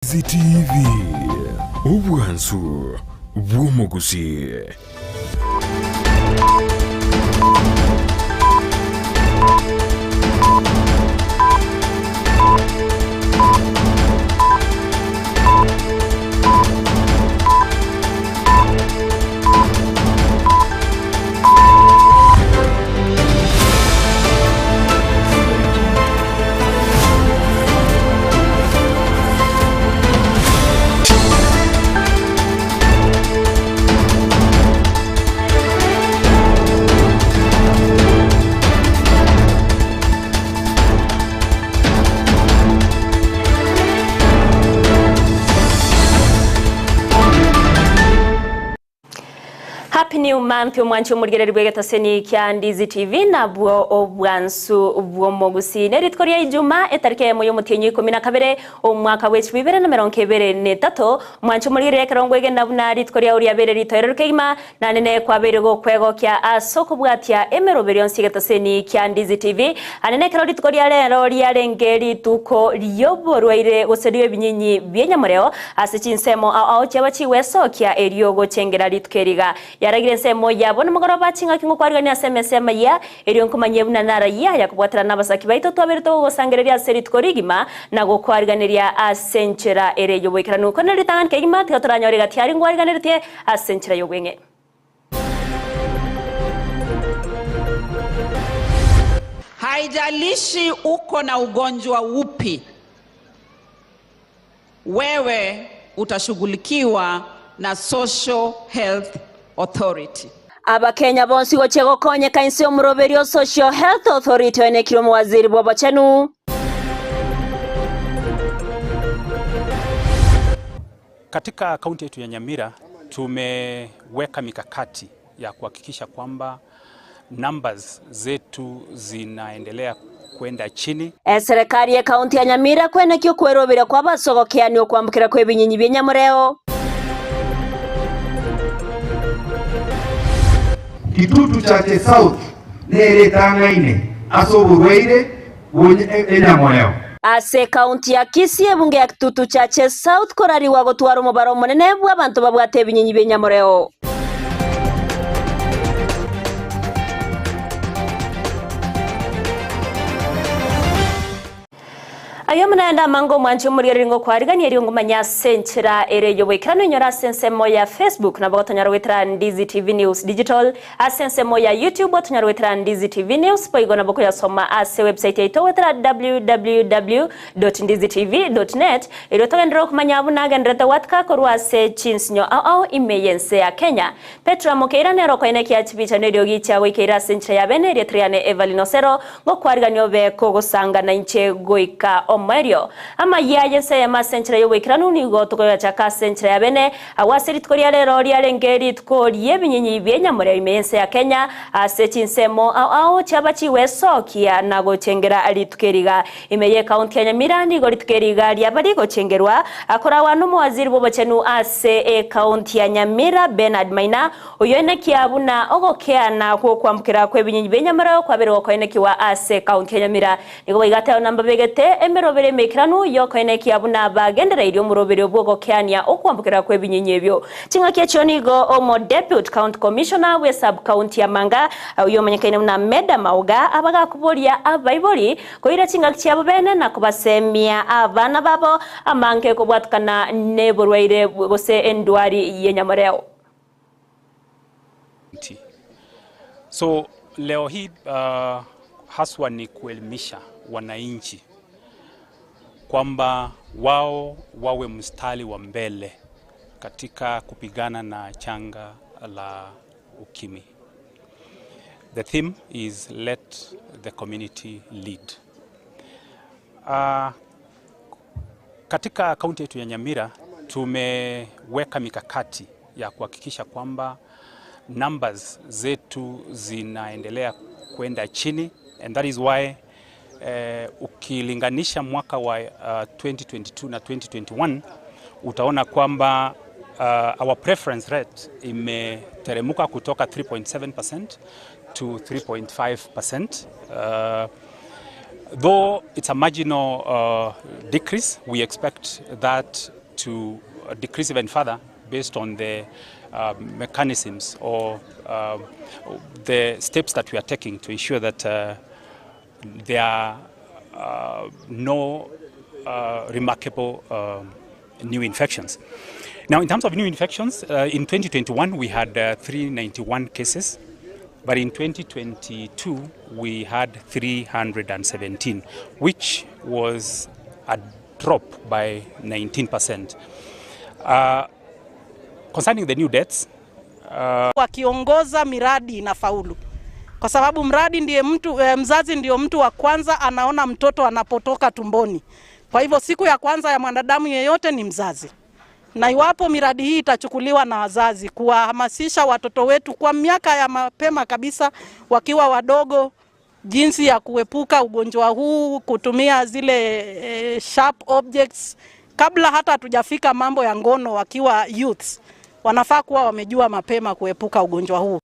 TV obwansu bw'omuguzi. Happy New Month omwanchi omurigereri bwegetaseni kya Ndizi TV nabwo obwansu bw'omugusi neritko rya Ijuma etariki ya y'omutinyi 12 omwaka w'ekibiri 2023 omwanchi omurigereri ekerongo egenda buna ritko rya ori abere ritoereruke ima nanene kwabere gokwegokya asoko bwatia emeroberi yonsi egetaseni kya Ndizi TV anene kero ritko rya rero ryarenge rituko ryoborwaire goserio ebinyinyi byenyamureo ase chinsemo ao chiabachiwesokia eriogo chengera ritukeriga yaragire nsemo yabona mugoroba chinga kingo kwarigania SMS ya eriyo nkomanye buna nara ya yakubwatira nabasaki baito twabere togosangereria seri tukorigima na gokwariganiria asenchera ere yobwekera nuko naritangan kegima tigatoranyore gatiari ngwariganiretie asenchera yobwenge. Haijalishi uko na ugonjwa upi, wewe utashughulikiwa na Social Health Authority. Abakenya bonsi gochego konye kainsi omuroberio Social Health Authority wenekiro muwaziri bw'abachenu. Katika kaunti yetu ya Nyamira tumeweka mikakati ya kuhakikisha kwamba numbers zetu zinaendelea kwenda chini. Serikali ya kaunti ya Nyamira kwenekio kwerobera kwa basogokeani okwambukira kwebinyinyi byenyamureo. Kitutu Chache South nere tangaine asoburweire enyamureo. Ase kaunti ya Kisii ebunge ya Kitutu Chache South korariwa gotwara omobaro omonene bw'abantu babwate ebinyinyi byenyamureo. Ayo mnaenda mango mwancho muriringo kwarigani eriongo manya senchera ere yobwekerano inyora sensemo ya Facebook na bagotonyara wetera Ndizi TV News Digital asensemo ya YouTube botonyara wetera Ndizi TV News poigo na boko yasoma ase website yaito wetera www.ndizitv.net ero togendera kumanya bunagenderete watka korwa ase chinsinyo ao imeyense ya Kenya Petra Mokeira nero koine kia chibicha nerio gicha goikeira senchera ya bene Triane Evelyn Osero ngokwarigani obe kogosanga na inche goika omwerio ama yaye se masenchera yobwekerano nigo tukoyacha senchera ya bene awasiri tukoria rero ryarenge tukorie binyinyi byenyamure imense ya Kenya ase chinsemo ao chabachiwesokia na gochengera alitukeriga imeye kaunti ya Nyamira nigo litukeriga ryabari gochengerwa akora wanu muwaziri bobachenu ase kaunti ya Nyamira Bernard Maina oyone kiabuna ogokeana ko kwambukira kwebinyinyi byenyamure kwabere gokoenekiwa ase kaunti ya Nyamira nigo baigata namba begete emerobere mekeranu yokoene kiabuna bagendera irio murobere obwogokeania okwambukira kwebinyinyi ebyo chingaki echo nigo omo deputy county commissioner we sub county ya Manga uyo manyakaine na Meda Mauga abagakuboria abaibori koira chingaki chiabo bene na kubasemia abana babo amanke kobwatukana neborwaire gose endwari yenyamureo. So leo hii haswa ni kuelimisha wananchi kwamba wao wawe mstari wa mbele katika kupigana na changa la ukimwi. The theme is let the community lead. Katika kaunti yetu ya Nyamira tumeweka mikakati ya kuhakikisha kwamba numbers zetu zinaendelea kwenda chini, and that is why ukilinganisha mwaka wa 2022 na 2021 utaona kwamba our preference rate imeteremuka kutoka 3.7% to 3.5%. Though it's a marginal decrease, we expect that to decrease even further based on the mechanisms or the steps that we are taking to ensure that there are no remarkable new infections. Now, in terms of new infections, in 2021 we had 391 cases, but in 2022 we had 317, which was a drop by 19%. Concerning the new deaths, wakiongoza miradi inafaulu. Kwa sababu mradi ndiye mtu, mzazi ndiyo mtu wa kwanza anaona mtoto anapotoka tumboni. Kwa hivyo siku ya kwanza ya mwanadamu yeyote ni mzazi. Na iwapo miradi hii itachukuliwa na wazazi kuwahamasisha watoto wetu kwa miaka ya mapema kabisa wakiwa wadogo jinsi ya kuepuka ugonjwa huu, kutumia zile sharp objects kabla hata hatujafika mambo ya ngono wakiwa youths, wanafaa kuwa wamejua mapema kuepuka ugonjwa huu.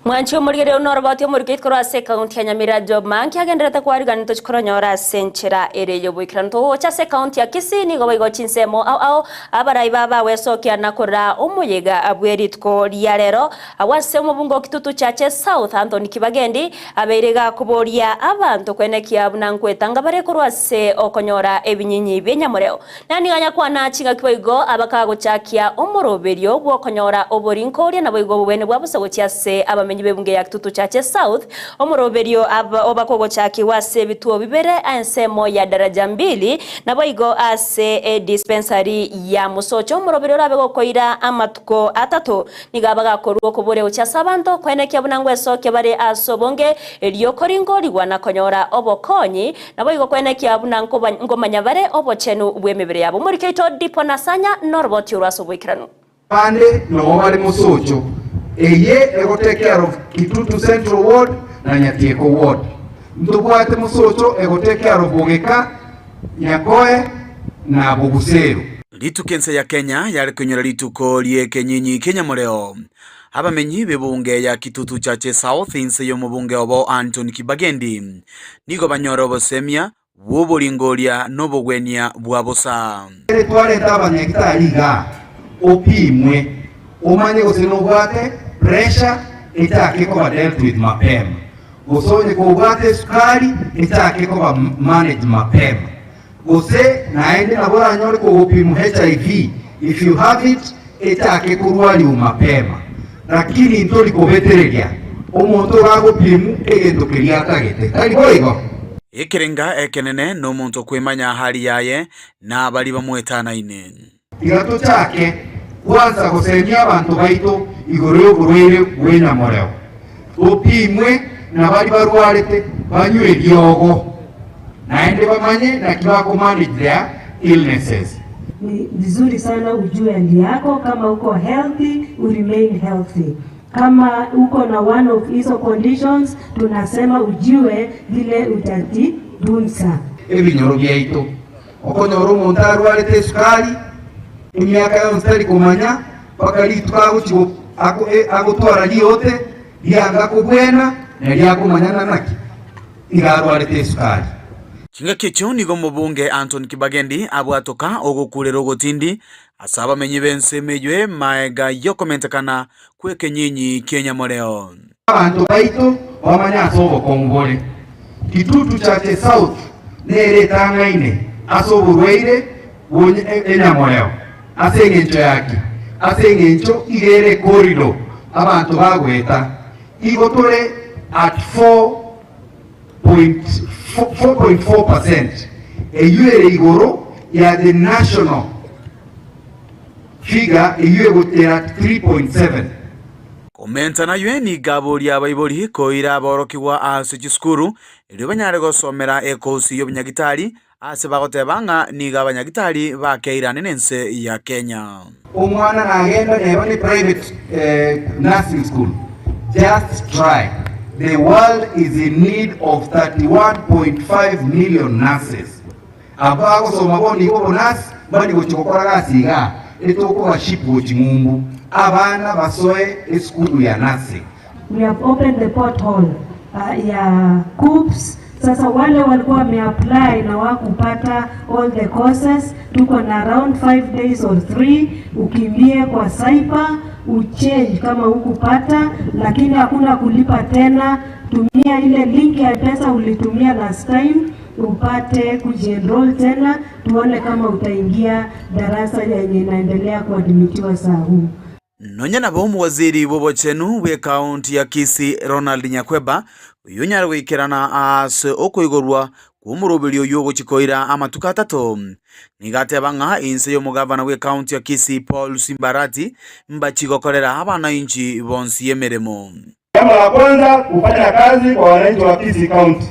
Mwanchi omorigere onorobati omorikit korwa ase kaunti ya Nyamira Job Manki agenderete kwarigani tochikoronyora ase enchera ere yoboikeranu togocha ase kaunti ya Kisii nigo baigo chinsemo ao ao abarai baba wesokia na kora omoyega abwe rituko ria rero awase omobungo Kitutu Chache South Anthony Kibagendi abeire gakoboria abanto kwenekia buna nkwetanga bare korwa ase okonyora ebinyinyi bienyamoreo nani ganyakwana chingaki baigo abakagochakia omoroberio bwokonyora oborinkoria nabo igo bobene bwabusa ase abamenyi bebunge ya Kitutu Chache South omoroberio obakogochaki wase bituo bibere ansemo ya daraja mbili nabo igo ase dispensary ya Musocho omoroberio rabegokoira amatuko atatu nigabaga kobore ucha sabanto kwenekia bunangwe soke bare asobonge eriokoringo rigwana konyora obokonyi nabo igo kwenekia bunango ngomanya bare obochenu bwemebere yabo murikeito dipo nasanya norboti urwasobwikiranu pande no bare Musocho eye ego take care of Kitutu Central Ward na Nyatieko Ward. Mtubwate Musocho ego take care of Bogeka, Nyakoe na Bogusero. Litukense ya Kenya yari kunyura lituko lieke nyinyi Kenya moreo. Abamenyi bebunge ya Kitutu Chache South inse yo mubunge obo Anthony Kibagendi. Nigo banyoro bosemia wobolingolia nobogwenia bwabosa. Twaleta abanyagitari ga opimwe omanye gose nobwate pressure itake kuba dealt with mapema, gosonye kubwate sukari itake kuba manage mapema, gose naende nabora nyore kupimu HIV if you have it itake kurwali mapema, lakini ntoli kobetereria omuntu ragopimu egento keria atagete tari boigo ekerenga ekenene no muntu kwemanya hali yaye na bali bamwetana ine igato chake kwanza gosemia abantu baito igoro yoburwaire bw'enyamoreo opimwe na bali barwarete banywe riogo naende bamanye na kibako manage their illnesses. Ni vizuri sana ujue hali yako, kama uko healthy u remain healthy. Kama uko na one of hizo conditions tunasema ujue vile utajitunza. Ebinyoro byaito okonyora omuntu arwarete sukari emyaka yonsi tari kumanya paka rituka agutwara riote rianga kubwena na ryakumanyana naki igarwarete esukari. Chinga kicho nigo mubunge Anthony Kibagendi abwatoka ogukurera ogotindi asaba menyi bense mejwe maega yokomentekana kweke nyinyi Kenya moreo. Abantu baito bamanya asobo kongore Kitutu Chache South nere tangaine asoburweire enyamoreo ase engencho yaki ase engencho igere korido abantu bagweta igo tore at 4.4% eyuere igoro ya the national figure eyuere gotera 3.7. Komenta na yweni gabori abaibori koira aborokiwa ase chisukuru erio banyare gosomera ekosi y'obunyagitari ase bagotebanga niga abanyagitari bakeirane nense ya Kenya. Omwana nagenda neba ni private nursing school. Just try. The world is in need of 31.5 million nurses. Abagosoma boni bo nurse bali gochikora gasiga etoko bashipu chingumbu abana basoe esukuru ya nursing. We have opened the portal ya KUCCPS. Sasa wale walikuwa wameapply na wakupata all the courses, tuko na around 5 days or 3, ukimbie kwa cyber uchange kama hukupata, lakini hakuna kulipa tena. Tumia ile link ya pesa ulitumia last time upate kujienroll tena, tuone kama utaingia darasa yenye inaendelea kuadmitiwa saa huu. Nonya nabo omuwaziri bw'obochenu bwe county ya Kisii Ronald Nyakweba uyu nyara gwikirana ase okoigorwa kw'omoroberi oyu ogochikoira amatuko atato nigateba ng'a inse y'omugavana bwe county ya Kisii Paul Simbarati mbachigokorera abananchi bonsi emirimo. Jambo la kwanza kufanya kazi kwa wananchi wa Kisii County.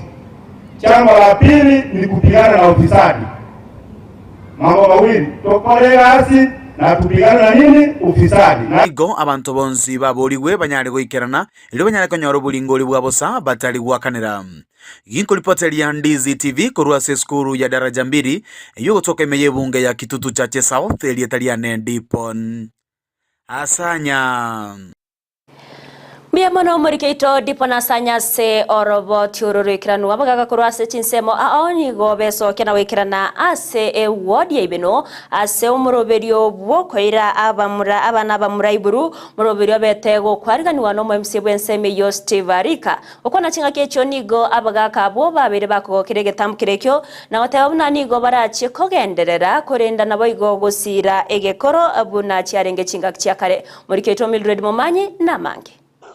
Jambo la pili ni kupigana na ufisadi. Mambo mawili, tukore kasi na kupigana na nini? Ufisadi. Igo abantu bonsi baborigwe banyare goikerana ero banyare konyora obulingori bwa bosa batari gwakanira. Ginko ripoti ya Ndizi TV korwa se skuru ya daraja 2 eyo gotoka emeye bunge ya Kitutu Chache South elietaria Dipon Asanya. Mbiamono omorikeito Dipon Asanya se orobo tiororoikeranu abagaga korwa ase chinsemo aoni gobeso kena wekerana ase eward ya Ibeno ase omoroberio bwokoira abamura abana abamura iburu moroberio betego kwariganiwa no MC bwenseme yo Steve Arika okona chinga kecho nigo abagaka abo babere bakogokere getamkirekyo na bateba nigo barachi kogenderera korenda nabo igo gosira egekoro abuna chiarenge chinga chiakare morikeito Mildred Momanyi na mange.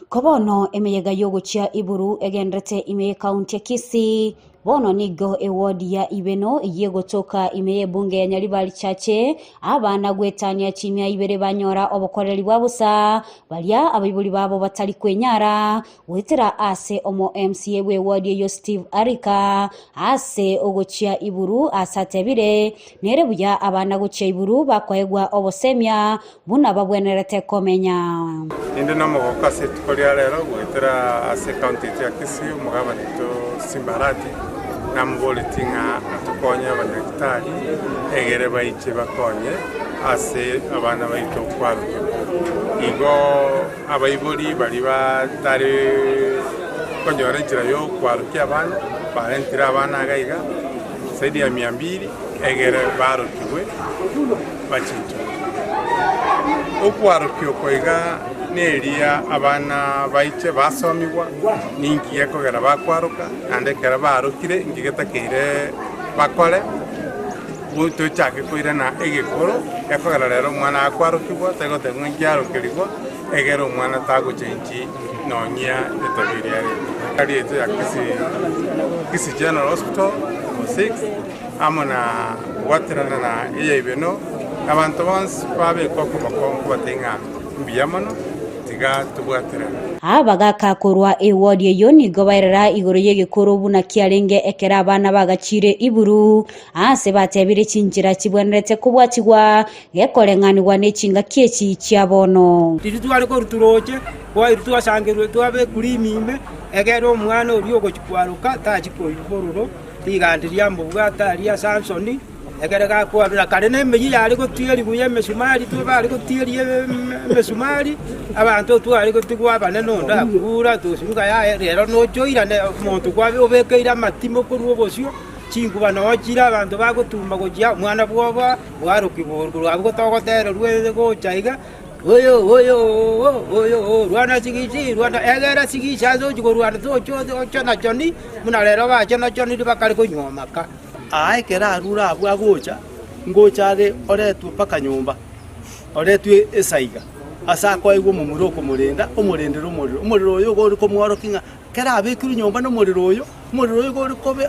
Kobono emeyega yogochia iburu egenderete ime county ya Kisii bono nigo eward ya Ibeno iyegotoka ime bunge ya Nyaribari Chache abana gwetania chimia ibere banyora obokoreri bwa busa balia abaibuli babo batali kwenyara wetera ase omo MCA we ward yo Steve Arika ase ogochia iburu asatebire nere buya abana gochia iburu bakoegwa obosemia buna babwenerete komenya. Inde no mogoka se tukoria lero gwetera ase county ya Kisii omugabane to Simbarati namubolitinga atukonye abanyagitari egere baiche bakonye ase abana baito kwaruke igo abaibori bari batari konyora enchera yo kwarukia abana barentire abana gaiga zaidi ya 200 egere barukiwe bachintu okwarukio koiga neria abana baiche basomigwa ninkiye kogera bakwaruka ande kera barukire ngigetakeire bakore buto chake koirana egekoro ekogera rero omwana akwarukigwa tegotegwa nkiarukirigwa egere omwana tagochenchi nonya etabiria ari eto ya Kisii General Hospital 6 amona watirana na eyaibeno abantu bonsi babekwa batenga mbiyamono tiga tubwatirana. Abagaka korwa eward eyo nigo bairera igoro y'egekoro buna kiarenge ekera abana bagachire iburu ase batebire chinjira chibwenerete kobwatigwa gekoreng'anigwa n'echinga kiechi chiabono. Tiri tware koruturoche kwairu twasangirwe twabe kurimime egere omwana ori ogochikwaruka tachikoibororo tigandiria mbubwa taria Samsoni egere gakwarura kare n'emeyi yari gotieri guya emesumari twebari gotieri emesumari abantu twari gotigwa abane nonda kura tusuka ya rero nochoirane omuntu kwabe obekeire amatimo korwa obosio chinkuba nochira abantu bagotuma gochia omwana bwoba bwarokigorwa abwo togotera rweze gocha iga oyo oyo oyo rwana sigichi rwana egera sigicha zochigorwana tocho na choni muna rero bacho na choni bakari konywomaka ae kera arura abwo agocha ngochare oretwe paka nyumba oretwe esaiga asa kwaigwo mumuro okomorenda omorendere omorero omorero oyo gori komworokinga kera abekiru nyumba nomorero oyo omorero oyo gori kobe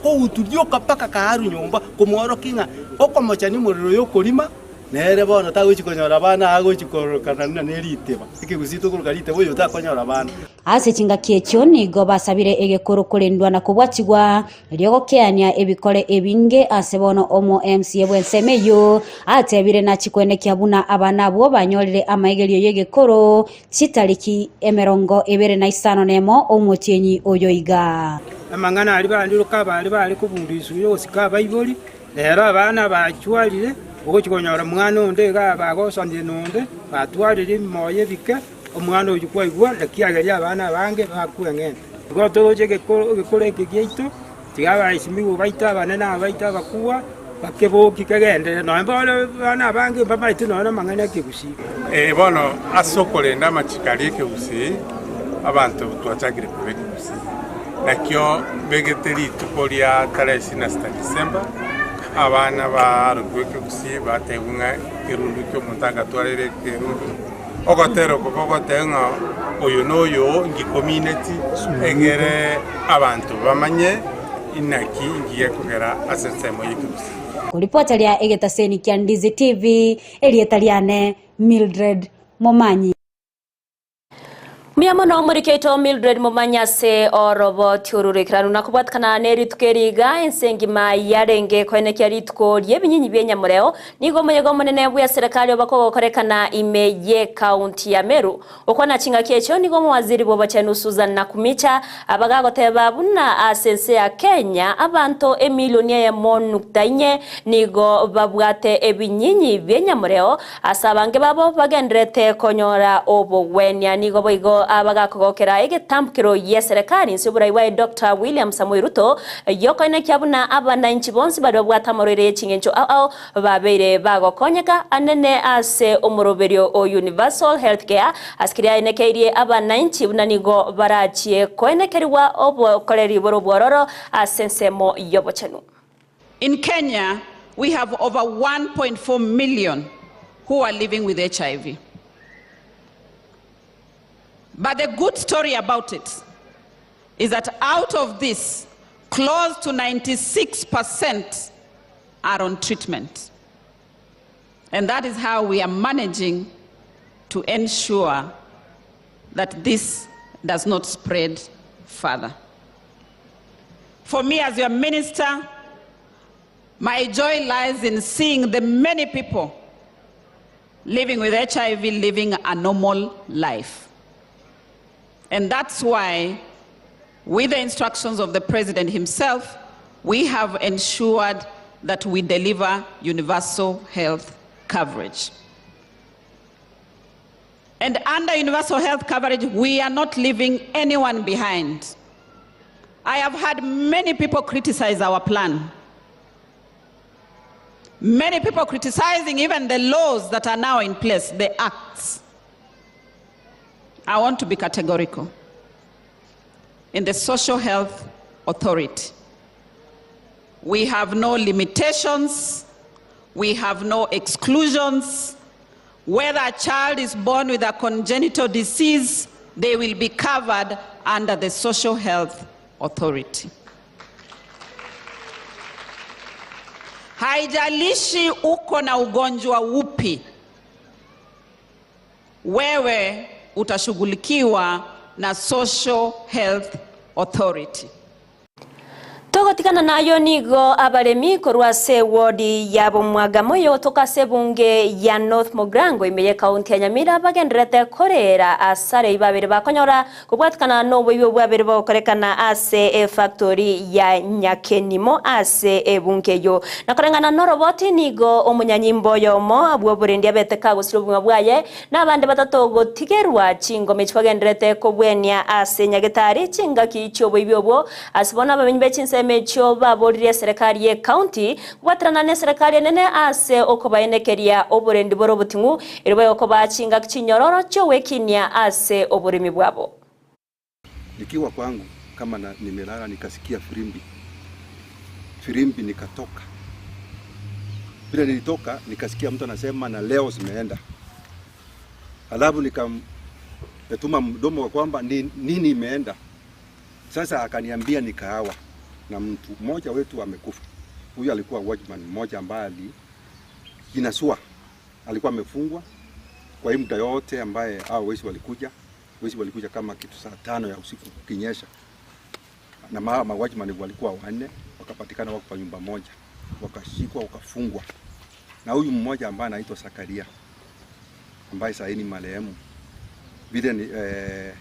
kouturioka paka kaaru nyumba komworokinga okomochani omorero oyo okorima nere bono tagochikonyora abana agochikorokana neriteba ekegusito koroka riteba oyo takonyora abana. Ase chingaki echio nigo basabire egekoro korendwa na kobwatigwa eriogokeania ebikore ebinge ase bono omo MCA bwensemeyo atebire nachikwenekia buna abana abo banyorire amaigerio y'egekoro chitariki 25 omotienyi oyo iga. Amang'ana ari bandiruka bari bari kubundisa oyo gosika abaibori rero abana bachwarire ogochikonyora mwana onde iga bagosonire nonde batwarire emoyo ebike omwana oyo kwaigwa nakiageria abana abange bakweng'enta. Igo togoche gekore eke giaito tiga abaisimigo baito abanene abaito abakua bakeboki kegendere noe bono bana abange bamaete noe amang'ana ekegusii. Bono ase okorenda amachikari ekegusii abantu twachakire koba ekegusii nakio begete rituko ria tarehe 26 December abana barugwe ekegusii bategwa ng'a kerundu kia omonto agatwarire kerundu ogotera oko gogoteba ng'a oyo na oyo ngikomineti egere abantu bamanye inaki ngiye kugera ase ensemo ya ekegusii. Kuripota ria egetaseni kia Ndizi TV elietaliane Mildred Momanyi. Miamono muriketo Mildred Momanya se orobo tiururikiranu na kubwatikana nerituko riga ensengima yarenge koenekia rituko ryebinyinyi byenyamureo nigo muyego munene bwa serikali obakogokorekana ime ye county ya Meru okona chinga kiecho nigo muwaziri bw'abachenu Susan Nakumicha abagagoteba buna asense ya Kenya abantu emilioni ya 1.4 nigo babwate ebinyinyi byenyamureo asabange babo bagenderete konyora obogwenia nigo boigo abagakogokera egetambukiro ye serikali nsubura iwa Dr. William Samoei Ruto yokoinekia buna abananchi bonsi bari babwata marwaire y'echingencho ao babeire bagokonyeka anene ase omoroberio o Universal Healthcare asikiria enekeirie abananchi buna nigo barachie koenekeriwa obokoreri boro bwororo ase ensemo yobochenu. In Kenya, we have over 1.4 million who are living with HIV. But the good story about it is that out of this, close to 96% are on treatment. And that is how we are managing to ensure that this does not spread further. For me as your minister, my joy lies in seeing the many people living with HIV living a normal life. And that's why, with the instructions of the president himself, we have ensured that we deliver universal health coverage. And under universal health coverage, we are not leaving anyone behind. I have had many people criticize our plan. Many people criticizing even the laws that are now in place, the acts. I want to be categorical. In the Social Health Authority, we have no limitations, we have no exclusions. Whether a child is born with a congenital disease, they will be covered under the Social Health Authority. Haijalishi uko na ugonjwa upi, wewe utashughulikiwa na Social Health Authority. Togotikana nayo nigo abaremi korwase wodi ya Bomwagamoyo toka sebunge ya North Mogrango imeye kaunti ya Nyamira bagenderete korera asare ibabere bakonyora kubwatikana no bwibo bwabere bakorekana ase factory ya Nyakenimo ase ebungeyo nakorengana no roboti nigo omunyanyimbo yomo abwo burendi abeteka gusira bwaye nabande batatu gotigerwa chingome chwagenderete kobwenia ase nyagetari chingaki cyo bwibyo asibona abamenyi bechinse mecho baborire serikali ye county kubatrana ne serikali nene ase okobaenekeria oburendi boro butingu eribaye okobachinga chinyororo cyo wekinia ase oburimi bwabo. Nikiwa kwangu kama nimelala nikasikia firimbi nikatoka. Bila nilitoka nikasikia mtu anasema na leo zimeenda. Alafu nikatuma mdomo kwamba nini imeenda. Sasa akaniambia nikahawa na mtu mmoja wetu amekufa. Huyu alikuwa watchman mmoja ambaye alijinasua. Alikuwa amefungwa kwa hii muda yote ambaye hao wezi walikuja. Wezi walikuja kama kitu saa 5 ya usiku kukinyesha. Na ma watchman walikuwa 4, wakapatikana wako kwa nyumba moja. Wakashikwa wakafungwa. Na huyu mmoja ambaye anaitwa Sakaria ambaye sasa ni marehemu. Vile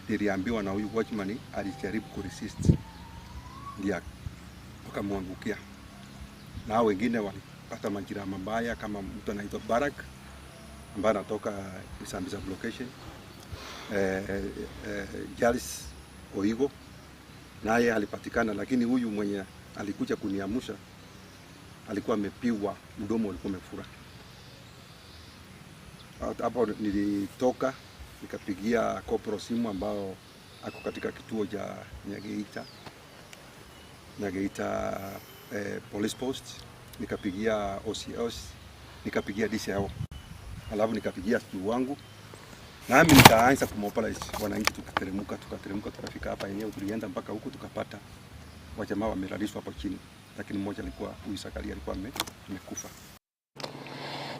niliambiwa na huyu watchman alijaribu kuresist. Ndio wakamwangukia. Na wengine walipata majeraha mabaya kama mtu anaitwa Barak ambaye anatoka Sambisa location. Charles Oigo Naye alipatikana, lakini huyu mwenye alikuja kuniamsha alikuwa amepigwa, mdomo ulikuwa umefura. Hapo nilitoka nikapigia kopro simu ambao ako katika kituo cha Nyageita police post, nikapigia OCS, nikapigia DCIO. Alafu nikapigia simu wangu. Nami nikaanza kumobilize wananchi, tukateremka tukafika hapa eneo, tulienda mpaka huko tukapata wajamaa wamelalishwa hapo chini, lakini mmoja alikuwa huyu Sakaria alikuwa amekufa.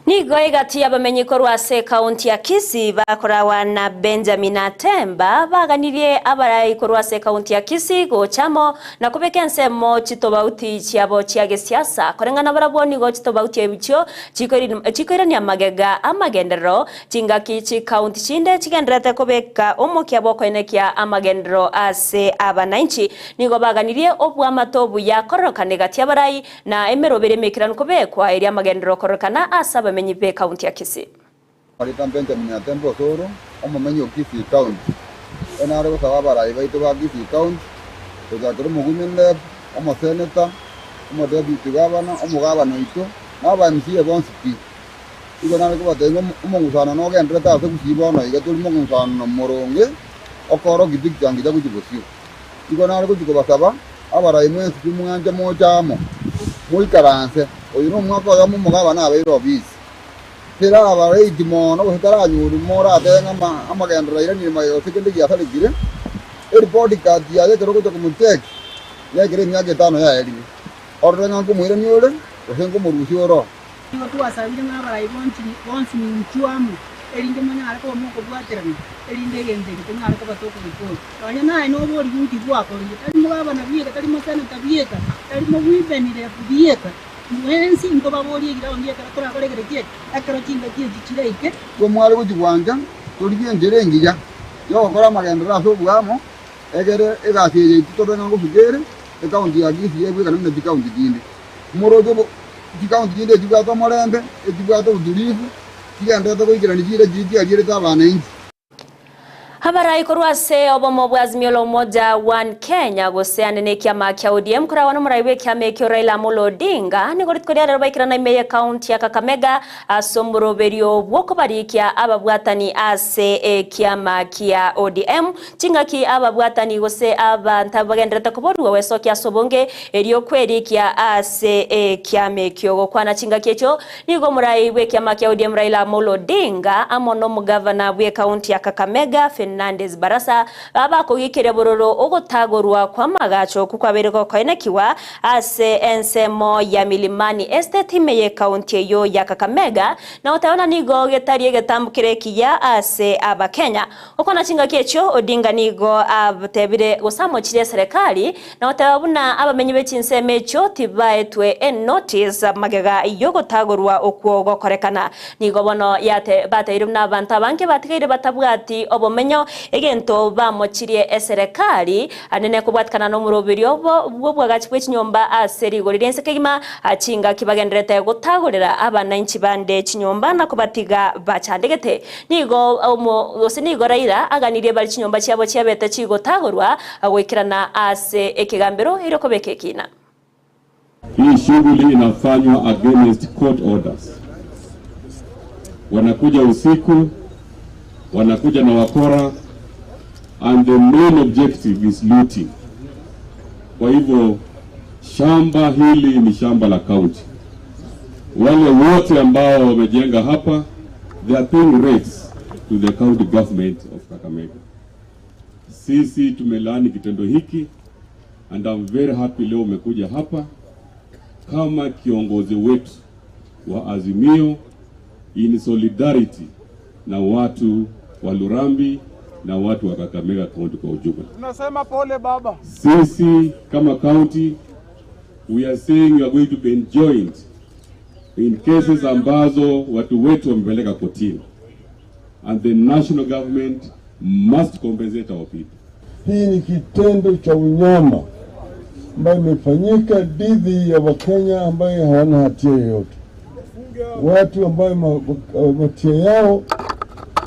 Nigo igati abamenyi korwa ase kaunti ya Kisii bakorawa na Benjamin Atemba baganirie abarai korwa ase kaunti ya Kisii gochamo na kubeka ensemo chitobauti chiabo chia gesiasa korengana barabwo nigo chitobauti ebichio chikoirania magega amagendero chingaki chi kaunti chinde chigenderete kobeka omokia bokoenekia amagendero ase abananchi nigo baganirie obwamatobu yakorokane gati abarai na emerobere mekirano kobekwa eri amagendero korokana ase abamenyi be kaunti ya Kisii. Alita Benjamin Atembo Osoro omumenyi o Kisii County. Enare gosaba abarai baito ba Kisii County gochakera omogumende, omoseneta, omodeputy governor, omogabana oito na aba MCA bonsi pi. Igo nare kobatebia omong'usano nogenderete ase Kisii bono iga tori mong'usano moronge okoro gipicture nginya gochia bosio. Igo nare gochia kobasaba abarai mwensi pi mwanche mochamo moikaranse oyo no omwaka oyomo omogabana abeire obisi. Tera abareiti mono gose taranyuri moratenga amagendero airanire magega gose kende giasarekire eripoti card yaye ekero gocha komocheki nekere emiaka 5 yaerire orore ng'a nkomoirani ore gose nkomorusia oro. Nigo twasabire ng'a abarai bonsi ninchuamo erinde monyare koba mokobwaterana erinde egento eke tonyare koba tokogekora nonya naye noba origuti bwakorire tari mogabana bieka tari moseneta bieka tari mowibenire bieka mwensi nkobaborie ground ekero torakoregere kieke ekero chingaki echi chireike. Twamware gochigwancha torigie enchera engiya yogokora amagendero ase obwamo egere egasi eye eki torore ng'a ngofikere ekaunti ya Kisii ebwekane buna chikaunti chinde moroche chikaunti chinde echibwate omorembe echibwate obutulivu chigenderete goikerani chire chiri chiarierete abananchi. Abarai korwa ase obomo bwa Azimio la Umoja One Kenya goseane ne kiama kia ODM korawa nomorai bwe kiama ekio Raila Amolo Odinga nigo rituko riarero baikirana ime ye kaunti ya Kakamega ase omoroberio bwokobarikia ababwatani ase ekiama kia ODM chingaki ababwatani gose abantu bagenderete koborwa wesokia ase obonge erio kwerikia ase ekiama ekio gokwana chingaki ekio nigo omorai bwe kiama kia ODM Raila Amolo Odinga amo nomogavana bwe kaunti ya Kakamega Fernandez Barasa abakogikire bororo ogotagorwa kwa magacho kukwabereko koenekiwa ase ensemo ya Milimani Estate imeye kaunti yo ya Kakamega na utaona nigo getarie getambukire kiya ase abakenya okona chingaki ekyo Odinga nigo abatebire gosamochire serikali na utabuna abamenyi bechinseme ekyo tibaetwe e notice magega yogotagorwa okwo gokorekana nigo bono yate bateire n'abantu abange batigeire batabwati obomenyo egento bamochirie eserikali anene kubwatikana n'omurobiri obo bwagachi bw'echinyomba ase rigori riense kegima achinga kibagenderete gotagorera abananchi bande chinyomba na kubatiga bachandegete nigo gose nigo Raila aganirie bari chinyomba chiabo chiabete chigotagorwa agwikirana ase ekigambero irokobeke kina. Hii shughuli inafanywa against court orders. Wanakuja usiku, wanakuja na wakora, and the main objective is looting. Kwa hivyo shamba hili ni shamba la county. Wale wote ambao wamejenga hapa, they are paying rates to the county government of Kakamega. Sisi tumelaani kitendo hiki, and I'm very happy leo umekuja hapa kama kiongozi wetu wa Azimio in solidarity na watu wa Lurambi na watu wa Kakamega County kwa ujumla. Tunasema pole baba. Sisi kama county, we are saying we are going to be enjoined in cases ambazo watu wetu wamepeleka kotini, and the national government must compensate our people. Hii ni kitendo cha unyama ambayo imefanyika dhidi ya Wakenya ambayo hawana hatia yoyote. Watu ambayo hatia yao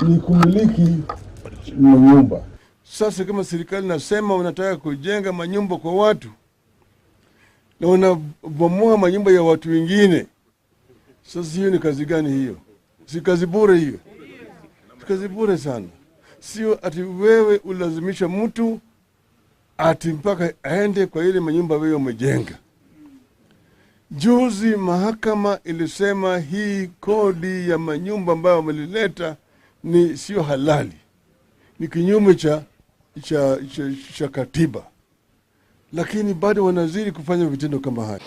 ni kumiliki nyumba. Sasa kama serikali nasema unataka kujenga manyumba kwa watu na unabomoa manyumba ya watu wengine, sasa hiyo ni kazi gani hiyo? Si kazi bure hiyo? Kazi bure sana. Sio ati wewe ulazimisha mtu ati mpaka aende kwa ile manyumba wewe umejenga. Juzi mahakama ilisema hii kodi ya manyumba ambayo wamelileta ni sio halali, ni kinyume cha katiba, lakini bado wanazidi kufanya vitendo kama haya.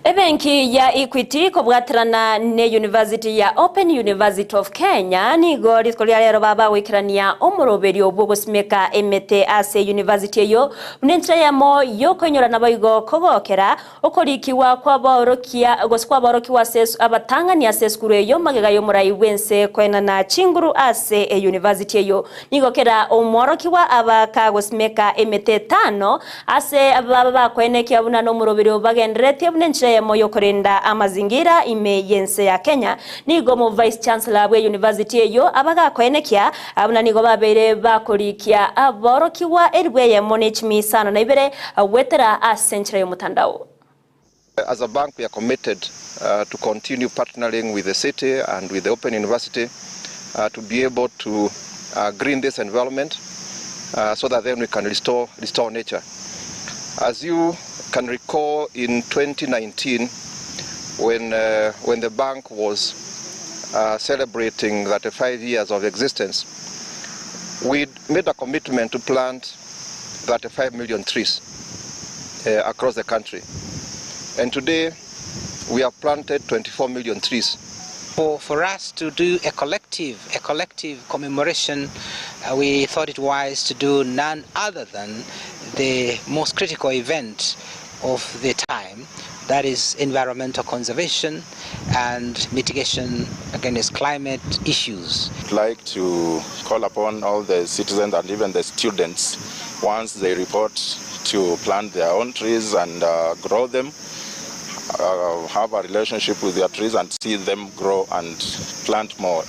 Ebenki ya Equity kobwatirana ne University ya Open University of Kenya nigo rituko ria rero baba gwikirania omoroberio obwo gosimeka emete ase university eyo nenchira yamo yokonyorana baigo kogokera okorikiwa kwaborokia gosikwa ase abatangani ase skuru eyo magega yomurai wense kwena na chinguru ase e university eyo nigo kera omworokiwa abaka gosimeka emete 5 ase ababa bakwenekia buna nomoroberio bagenderete bunenchira moyo korenda amazingira ime yense ya Kenya. Nigo mo Vice Chancellor we University eyo abaga kwenekia abuna nigo babere bakorikia aborokiwa erwe ya monechmi sana na ibere wetera a central yo mutandao. As a bank, we are committed to continue partnering with the city and with the Open University to be able to green this environment so that then we can restore nature. As you can recall, in 2019, when the bank was celebrating 35 years of existence, we made a commitment to plant 35 million trees across the country. And today, we have planted 24 million trees. For us to do a collective commemoration, we thought it wise to do none other than the most critical event of the time, that is environmental conservation and mitigation against climate issues. I'd like to call upon all the citizens and even the students, once they report, to plant their own trees and grow them. Have a relationship with their trees and see them grow and plant more.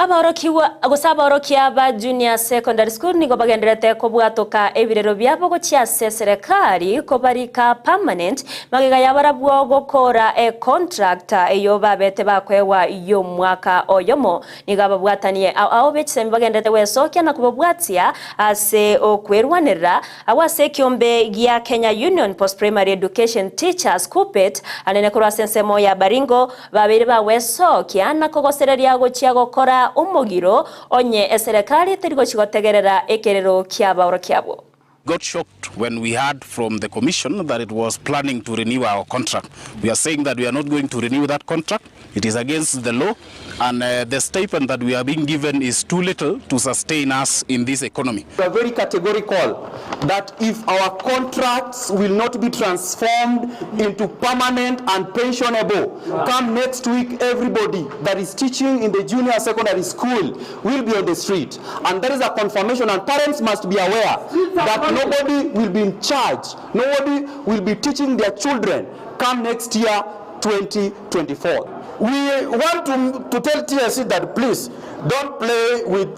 Aborokia ba junior secondary school nigo bagenderete kobwatoka ebirero byabo gochia ase serikali kobarika permanent magega yabarabwo gokora e contract eyo babete bakwewa yo mwaka oyomo nigo ababwatanie ao bechisembi bagenderete wesokia na kubabwatia ase okwerwanera awase kiombe gia Kenya Union Post Primary Education Teachers KUPPET anene korwa sensemo ya Baringo babere bawesokia na kogosereria gochia gokora omogiro onye eserikali terigo chigotegerera ekerero kiabaoro kiabo. Got shocked when we heard from the commission that it was planning to renew our contract. We are saying that we are not going to renew that contract. It is against the law, and the stipend that we are being given is too little to sustain us in this economy. We are very categorical that if our contracts will not be transformed into permanent and pensionable, come next week, everybody that is teaching in the junior secondary school will be on the street. And there is a confirmation, and parents must be aware that nobody will be in charge. Nobody will be teaching their children come next year, 2024. We want to tell TSC that please don't play with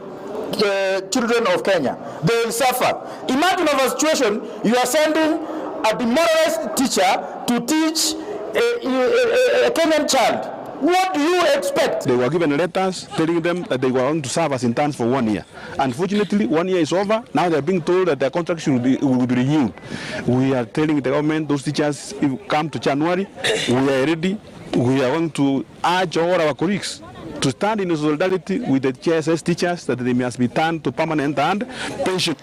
the children of Kenya. They will suffer. Imagine of a situation, you are sending a demoralized teacher to teach a Kenyan child. What do you expect? They were given letters telling them that they were going to serve as interns for 1 year. Unfortunately, 1 year is over. Now they are being told that their contract will be renewed. We are telling the government, those teachers, if come to January, we are ready. We are going to urge all our colleagues to stand in solidarity with the JSS teachers that they must be turned to permanent and pension.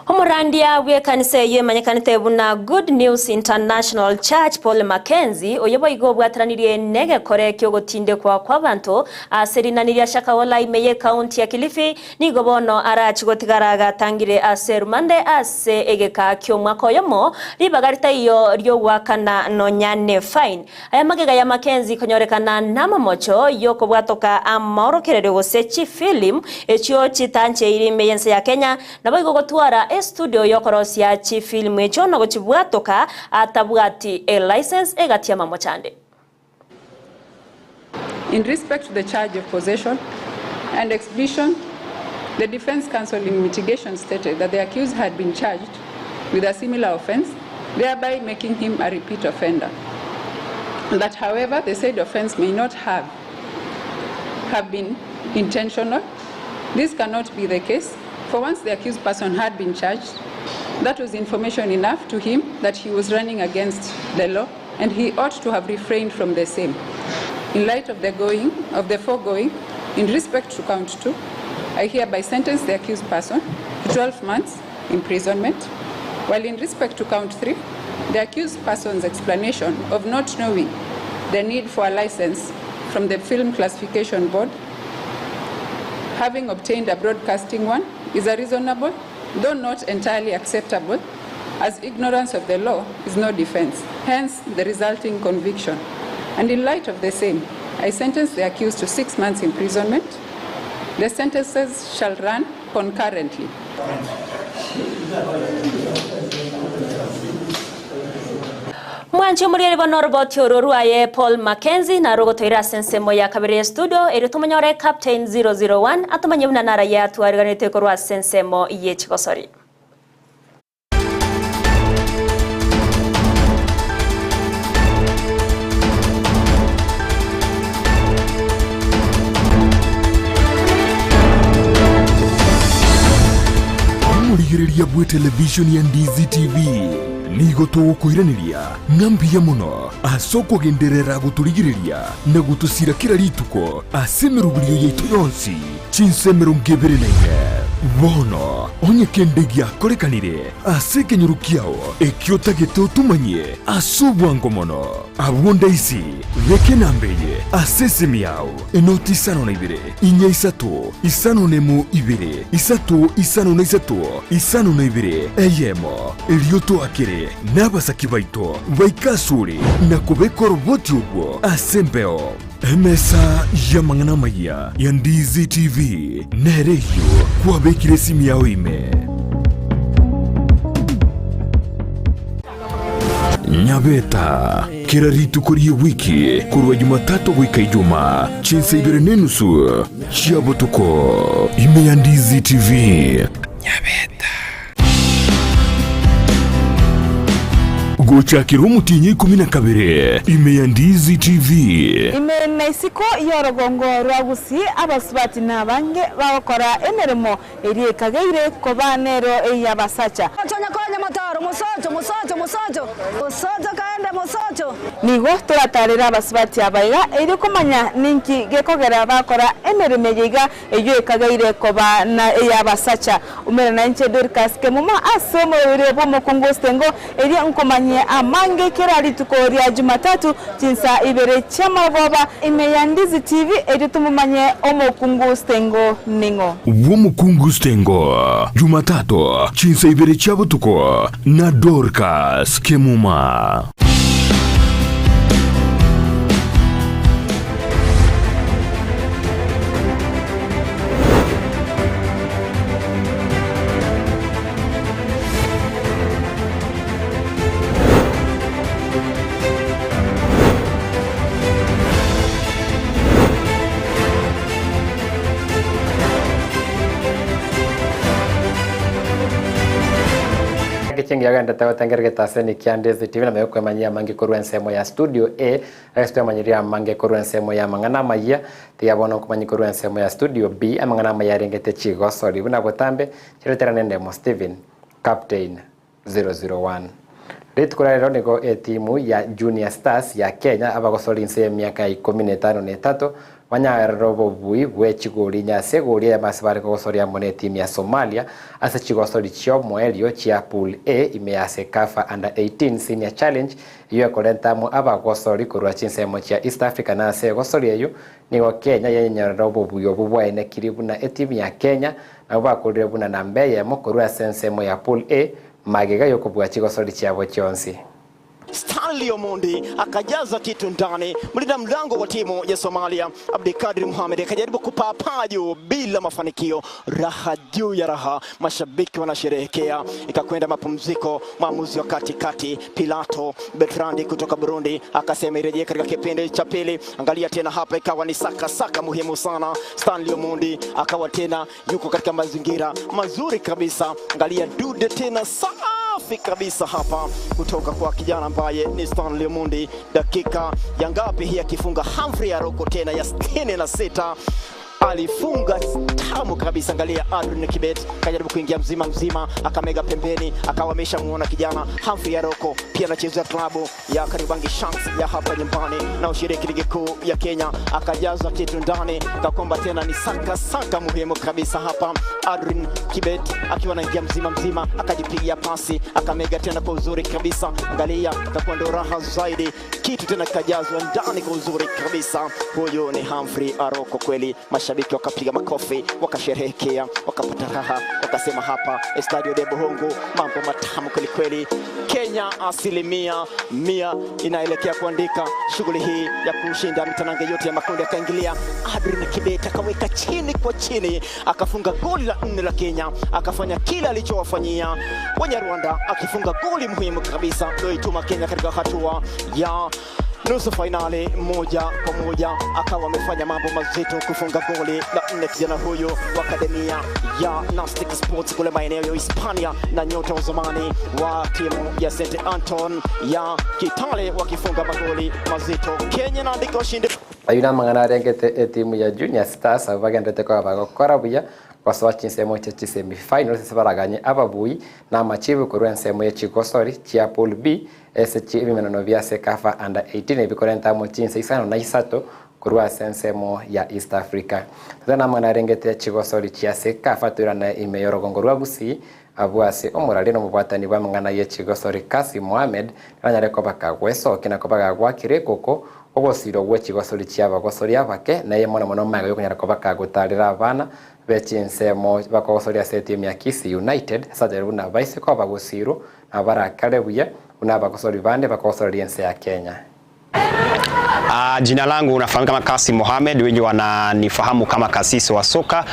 Omorandia wekanisa yemanyekanite buna Good News International Church Paul Mackenzie oyebo igo bwataranirie negekore kyogotinde kwa kwabantu aserinaniria Shakahola imeye county ya Kilifi nigo bono arachigotigara gatangire ase rumande ase egeka kyomwaka oyomo ribagarita iyo ryo wakana nonyane fine aya magega ya Mackenzie konyorekana namamocho yoko bwatoka amorokerere gose chifilm ekyo chitanche iri meyense ya Kenya nabo igo gotwara studio yokorosia chi film echo no gochibwatoka atabwati a license egatia mamochande. In respect to the charge of possession and exhibition The defense counsel in mitigation stated that the accused had been charged with a similar offense, thereby making him a repeat offender. That, however, the said offense may not have been intentional. This cannot be the case, for once the accused person had been charged, that was information enough to him that he was running against the law and he ought to have refrained from the same. In light of the foregoing, in respect to count 2, I hereby sentence the accused person to 12 months imprisonment, while in respect to count 3, the accused person's explanation of not knowing the need for a license from the Film Classification Board, having obtained a broadcasting one, is a reasonable, though not entirely acceptable, as ignorance of the law is no defense, hence the resulting conviction. And in light of the same, I sentence the accused to 6 months imprisonment. The sentences shall run concurrently. Mwanchi muriere bono rwaye Paul Mackenzie na rogotoira sensemo ya kabere studio eri tumanyore Captain 001 atumanye bunanara ya twariganete korwa sensemo ye chikosori. Murigereria bwe television ya Ndizi TV nigo tugukwiraniria ng'ambia muno ase okugenderera guturigireria na gutusira kila rituko ase emeruburio yaitu yonsi chinse 24 bono onye kende giakorekanire ase ekenyoro kiao ekio otagete otumanyie ase obwango mono abwo ndaisi beke nambeye ase esimi yao enoti 52 4 3 51 2 3 53 52 eyemo erio twakire n'abasaki baito baikasuri na kubeka oroboti obwo ase embeo emesa ya mang'ana maya ya Ndizi TV nereyo kwabekire esimu yao ime. Nyabeta kila rituko rie wiki kurwa Jumatatu goika Ijumaa chinsa 2:30 chia botuko ime ya Ndizi TV. Nyabeta gochakira omutinyi 12 ime ya Ndizi TV. Ime naisiko yorogongo rwagusi abasubati nabange bagokora emeremo eri ekageire kobanero eyabasacha. Nigo turatarera abasubati abaiga eri komanya ninki gekogera bakora emeremo yiga eyo ekageire koba na eyabasacha. Umere na nche Dorcas Kemuma ase omorere bw'omokungu stengo eri nkomanye amange kera rituko rya Jumatatu chinsa ibere chamagoba ime ya Ndizi TV eri tumumanye omokungu stengo ningo. Omokungu stengo Jumatatu chinsa ibere chabutuko na Dorcas Kemuma. Yagenda tawatangergeta seni kia Ndizi TV na meyoko manyia mangi korwa ensemo ya studio A agesto manyiria mange korwa ensemo ya mang'ana maya tiyabona kumanyi korwa ensemo ya studio B amang'ana maya rengete chigo sorry buna botambe chiretera nende mo Steven Captain 001 Ritukura rero nigo etimu ya Junior Stars ya Kenya abagosori nse miaka 15 na 3 wanyarero bui bwe chigori nyase gori ya masibare kogosoria mone timu ya Somalia ase chigosori chio moelio chia pool A ime ya CECAFA under 18 senior challenge iyo ekorentamo abagosori korwa chinsemo chia East Africa na ase gosori eyo nigo Kenya yenyorero bui obu bwaene kiribu na etimu ya Kenya nabo bakorire buna namba eyemo korwa ase ensemo ya pool A magega yokobua chigosori chiabo chionsi. Stanley Omondi akajaza kitu ndani. Mlinda mlango wa timu ya Somalia Abdikadir Mohamed akajaribu kupaa juu bila mafanikio. Raha juu ya raha, mashabiki wanasherehekea. Ikakwenda mapumziko, mwamuzi wa katikati Pilato Bertrandi kutoka Burundi akasema irejee katika kipindi cha pili. Angalia tena hapa, ikawa ni saka saka muhimu sana. Stanley Omondi akawa tena yuko katika mazingira mazuri kabisa. Angalia dude tena safi kabisa hapa kutoka kwa kijana ambaye ni Stanley Omondi. Dakika ya ngapi hii akifunga Humphrey Aroko tena ya 66 alifunga tamu kabisa. Angalia Adrian Kibet kajaribu kuingia mzima mzima, akamega pembeni, akawa ameshamuona kijana Humphrey Aroko, pia anachezea klabu ya Kariobangi Sharks ya hapa nyumbani na ushiriki ligi kuu ya Kenya, akajaza kitu ndani, kakomba tena ni saka saka muhimu kabisa hapa. Adrian Kibet akiwa anaingia mzima mzima, akajipigia pasi, akamega tena kwa uzuri kabisa. Angalia, akakuwa ndo raha zaidi, kitu tena kikajazwa ndani kwa uzuri kabisa. Huyu ni Humphrey Aroko kweli, mashabiki wakapiga makofi, wakasherehekea, wakapata raha, wakasema hapa Estadio de Buhungu mambo matamu kweli kweli. Kenya 100% inaelekea kuandika shughuli hii ya kushinda mitanange yote ya makundi. Akaingilia Adrian Kibet akaweka chini kwa chini, akafunga goli la 4 la Kenya, akafanya kila alichowafanyia Wanyarwanda, akifunga goli muhimu kabisa loituma Kenya katika hatua ya nusu fainali 1-1. Akawa amefanya mambo mazito kufunga goli la 4 kijana huyu wa akademia ya Nastic Sports kule maeneo ya Hispania, na nyota wa zamani wa timu ya St Anton ya Kitale, wakifunga magoli mazito. Kenya naandika ushindi. Ayuna mangana arengete timu ya Junior Stars abagendete kwa bagokora buya basoa chinsemo cha semi final sibaraganye ababui na machibu korwa ensemo ya chigosori chia Pool B SC ebimenano bia CECAFA under 18 ebikorenta mo chinse isano na isato korwa ensemo ya East Africa. Tena mangana arengete chigosori chia CECAFA turana imeyorogongo rwa Gusii abuase omurali no mubwatani bwa mangana ye chigosori Kasim Mohamed nanyare kobaka gwesoki na kobaka gwakire koko ogosiro gwe chigosori chia bagosori abake naye mono mono maga yokunyara kobaka gutarira abana bechinsemo bakogosoria ase timu ya Kisii United sajeru na baise ko bagosiro na barakare buya una bagosori bande bakogosoria ense ya Kenya. Jina langu unafahamika kama Kasim Mohamed, wengi wananifahamu kama kasisi wa soka.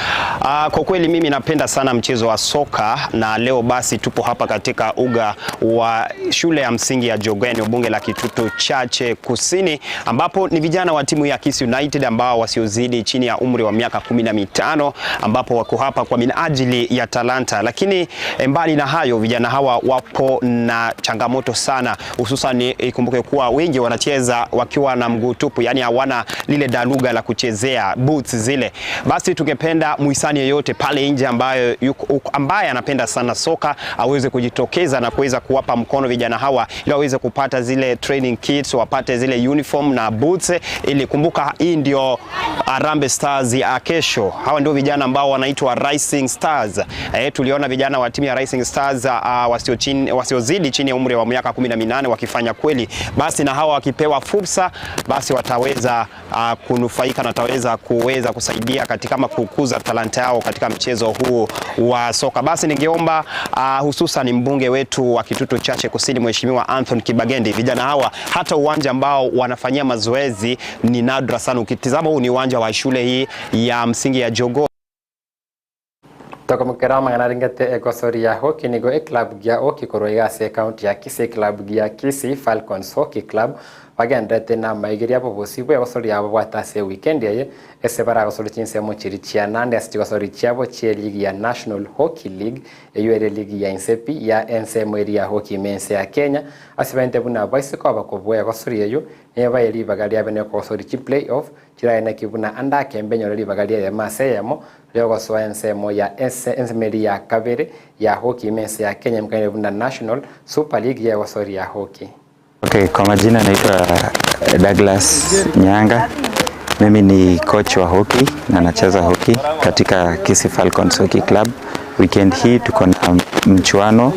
Kwa kweli mimi napenda sana mchezo wa soka, na leo basi tupo hapa katika uga wa shule ya msingi ya Jogoo, bunge la Kitutu Chache Kusini, ambapo ni vijana wa timu ya Kisii United ambao wasiozidi chini ya umri wa miaka 15, ambapo wako hapa kwa minajili ya talanta. Lakini mbali na hayo, vijana hawa wapo na changamoto sana, hususan ikumbuke kuwa wengi wanacheza wakiwa na mguu tupu, yani hawana lile daluga la kuchezea boots zile. Basi tungependa muhisani yeyote pale nje ambaye anapenda sana soka aweze kujitokeza na kuweza kuwapa mkono vijana hawa ili waweze kupata zile training kits, wapate zile uniform na boots, ili kumbuka hii ndio Harambee Stars ya kesho. Hawa ndio vijana ambao wanaitwa Rising Stars. Tuliona vijana wa timu ya Rising Stars wasiozidi chini ya umri wa miaka 18 wakifanya kweli. Basi na hawa wakipewa fursa, basi wataweza kunufaika na wataweza kuweza kusaidia katika kama kukuza talanta yao katika mchezo huu wa soka. Basi ningeomba hususan mbunge wetu wa Kitutu Chache Kusini Mheshimiwa Anthony Kibagendi, vijana hawa hata uwanja ambao wanafanyia mazoezi ni nadra sana. Ukitizama huu ni uwanja wa shule hii ya msingi ya Jogoo. Tokomukera mang'ana ringete egosori ya hockey nigo eclub gia hockey korwa igase county ya Kisii, club gia Kisii Falcons Hockey Club bagendete na maigeria bobosi bwe egosori yabo bwatase weekend eye ese baragosori chinsemo chiri chia nande ase chigosori chiabo chie ligi ya National Hockey League eyo ere ligi ya Insepi ya ensemo eri ya hockey mense ya Kenya ase baente buna baisiko abakobwa egosori eyo neba eri ibaga riabe nekogosori chi playoff chiraene kibuna andake mbenyore ribaga riaye maseyemo ryogosoa ensemo ya ensemeri ya kabere ya hockey mense ya Kenya mkaine buna National Super League ya gosori ya hockey. Okay, kwa majina naitwa Douglas Nyanga. Mimi ni coach wa hockey na nacheza hockey katika Kisii Falcons Hockey Club. Weekend hii tuko na mchuano,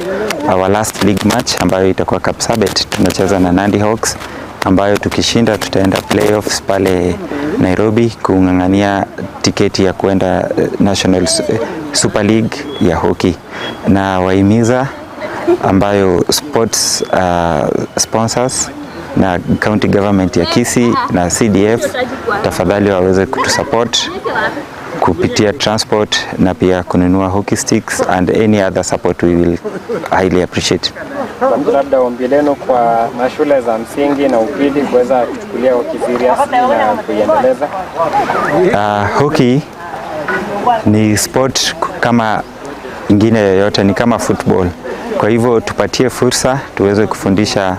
our last league match ambayo itakuwa Kapsabet. Tunacheza na Nandi Hawks ambayo tukishinda tutaenda playoffs pale Nairobi kung'ang'ania tiketi ya kuenda National Super League ya hockey. Na wahimiza ambayo sports sponsors na county government ya Kisii na CDF tafadhali waweze kutusupport kupitia transport na pia kununua hockey sticks and any other support we will highly appreciate. Labda ombi lenu kwa mashule za msingi na upili kuweza kuchukulia hockey serious na kuiendeleza. Hockey ni sport kama ingine yoyote, ni kama football. Kwa hivyo tupatie fursa tuweze kufundisha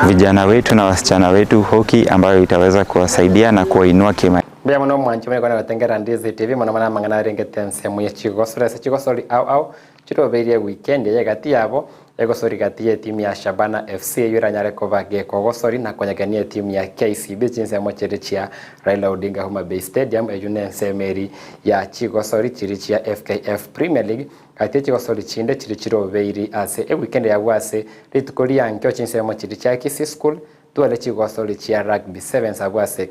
vijana wetu na wasichana wetu hockey ambayo itaweza kuwasaidia na kuwainua kima. Mbaya muno mwanchi mwe kona gotengera Ndizi TV muno mana mangana arengete ensemo ya chigosori ase chigosori au au chirobeire weekend ye gati yabo egosori gati ya timu ya Shabana FC yuranyare kobage kogosori na konyagania timu ya KCB chinsemo chiri chia Raila Odinga Homa Bay Stadium eyune ensemeri ya chigosori chiri chia FKF Premier League gati chigosori chinde chiri chirobeiri ase e weekend ya bwase rituko riankyo chinsemo chiri chia Kisii School tuale chigosori chia Rugby Sevens abwase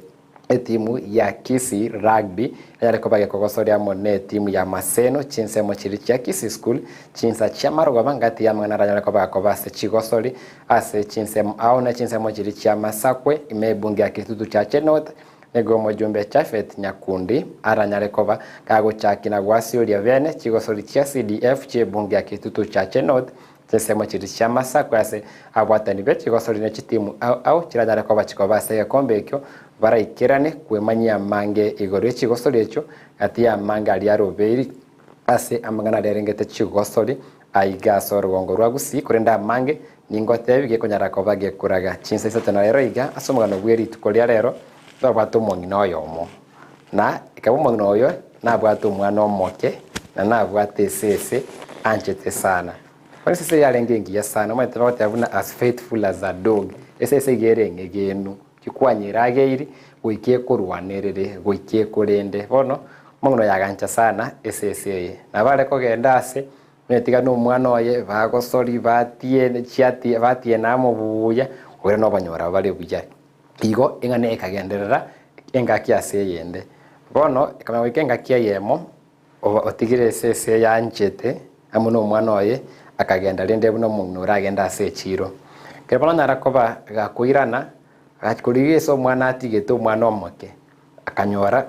etimu ya Kisii Rugby yale kobage kogosoria mone timu ya Maseno chinsemo chiri chia Kisii School chinsa chia marogoba ngati ya mangana ranyale kobaga kobase chigosori ase chinsemo au na chinsemo chiri chia Masakwe imebunge ya Kitutu cha Chenot nego mojumbe Chafet Nyakundi aranyale koba kago chaki na gwasiuria bene chigosori chia CDF chebunge ya Kitutu cha Chenot chinsemo chiri chia Masakwe ase abwatani be chigosori ne chitimu au au chiranyale koba chikobase gekombe ekyo baraikirane kwemanyia mange igoro echigosori echo gati ya mange aria robeiri ase amang'ana aria arengete chigosori aiga ase orugongo rwa Gusii korenda amange ningotebi gekonyara koba gekuraga chinsa isato na rero iga ase omogano bwa erituko ria rero twabwate omong'ina oyomo na ekaba omong'ina oyo nabwate omwana omoke na nabwate esese anchete sana. Bono esese yarenge engiya sana omanyete bagoteba buna as faithful as a dog esese iga ere eng'egenu kikwanyira ageiri goikia ekorwanerere goikia ekorende bono omong'ina yagancha sana esese eye nabare kogenda ase netiga na omwana oye bagosori batie chiatie batie namo buya ore nobanyora bare buya igo eng'ana ekagenderera engaki ase eyende bono ekamanya goika engaki eyemo otigire esese yanchete amo na omwana oye akagenda rende buna omong'ina oragenda ase echiro kero bono onyara koba gakoirana agakorigia ase omwana atigete omwana omoke akanyora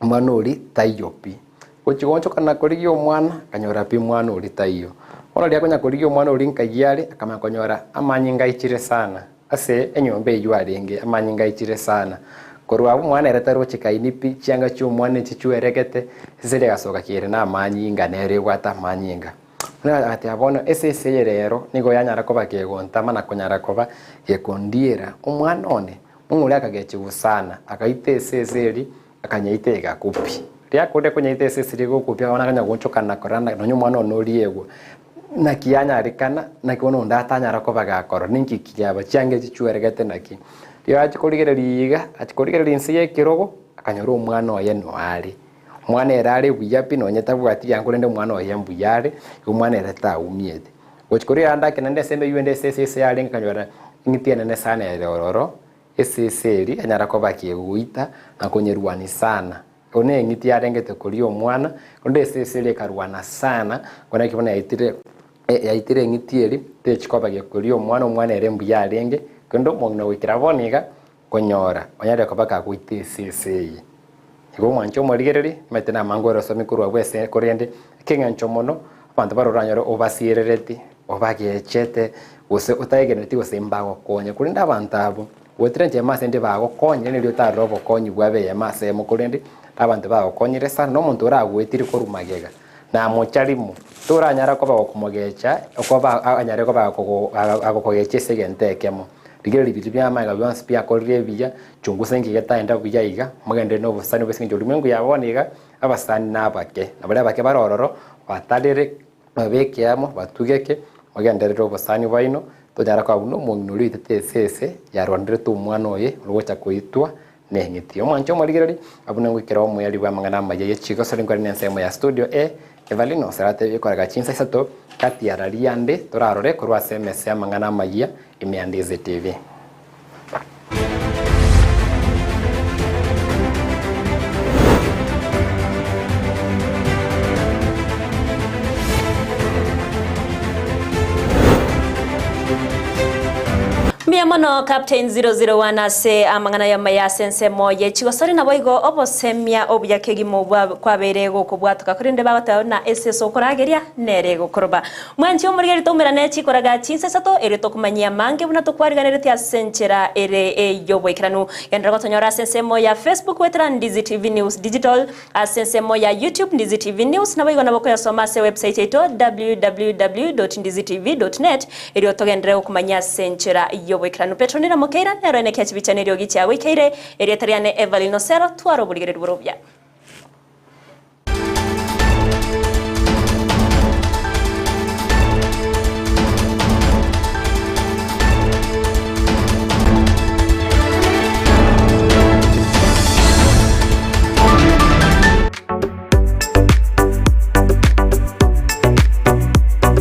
omwana ori taiyo pi gochigonchokana korigia omwana akanyora pi omwana ori taiyo bono riria akonya korigia omwana ori nkaiyia are akamanya konyora amanyinga aichire sana ase enyomba eywo arenge amanyinga aichire sana korwa abwo omwana ere tarochekaini pi chianga chia omwana echi chiweregete ase riria agasoka kiere na amanyinga nere ebwate amanyinga ati bono esese eye rero nigo yanyara koba kegontama na konyara koba gekondiera omwana one omong'ina akagechiwa sana akaita esese eri akanyaita egakupi riakonde konyaita esese eri egokupi bono akanya goonchokana korana nonya omwana one oriegwa naki yanyarekana naki bono onde atanyara koba gakora ninki kiaba chianga echi chiweregete naki riria achikorigereria iga achikorigereria nse ya ekerogo akanyora omwana oye noare omwana ere are buya pi nonye tabwati yango rende omwana oye mbuya are igo omwana ere taumiete gochikoria ande ake naende ase emeywo ende ase esese yarenge akanyora eng'iti enene sana ere ororo esese eri anyara koba kegoita na konyerwani sana one eng'iti yarengete koria omwana onde esese eri ekarwana sana kona eki bono yaitire yaitire eng'iti eri techikoba gekoria omwana omwana ere mbuya arenge kende omong'ina goikera bono iga konyora onyare koba kagoita esese eye igo omwancho omorigereri omanyete namango orosomi korwa bwa korende ekeng'encho mono abanto baroranyore obasierereti obagechete gose otaegenereti gose mbagokonya korende abanto abo gotire nchema ase ende bagokonyire neri otarora obokonyi bwabe eyemo ase emo korende abanto bagokonyire sana na omonto oragwetire korwa magega namocha rimo toranyara koba gokomogecha okoba anyare koba agokogecha ase egento ekemo rigereri bintu bia amaiga bionsi biakorire ebiya chungusa enki getaenda buya iga mogende na obosani bwa ase eng'encho orimwengu ya bono iga abasani na abake na baria abake bare ororo batarere babeke amo batugeke mogenderere obosani bwaino tonyara koba buna omong'ina oria oitete esese yarwanerete omwana oye orogocha koitwa na eng'iti. Omwancho omorigereri abwo nigoikera omoyari bwa amang'ana amaya ya chigosori nkore na ensemo ya studio A Evelyn Oserate ekoraga chinsa isato kati ya rariande torarore korwa ase emesa ya amang'ana amaya ime ya Ndizi TV. Mbuya mono Captain 001 ase amang'ana y'amaya ase ensemo ye chigosori nabo igo obosemia obuya kegima kwabere gokobwatoka korende bagoteba na ase okorageria nere gokoroba mwanchi omorigeri toumerane chikoraga chinsesato ere tokumanyia mange buna tokwariganerete ase enchera ere eyoboikeranu gendera gotonyora ase ensemo ya Facebook wetera Ndizi TV News Digital ase ensemo ya YouTube Ndizi TV News nabo igo nabo koyasoma ase website yaito www.ndizitv.net eri otogendere gokumanyia ase enchera yoboikeranu Petronila Mokeira nero ene kiachibichanerio gichiago ikeire eri etariane Evelyn Osero twaro burigereri borobia.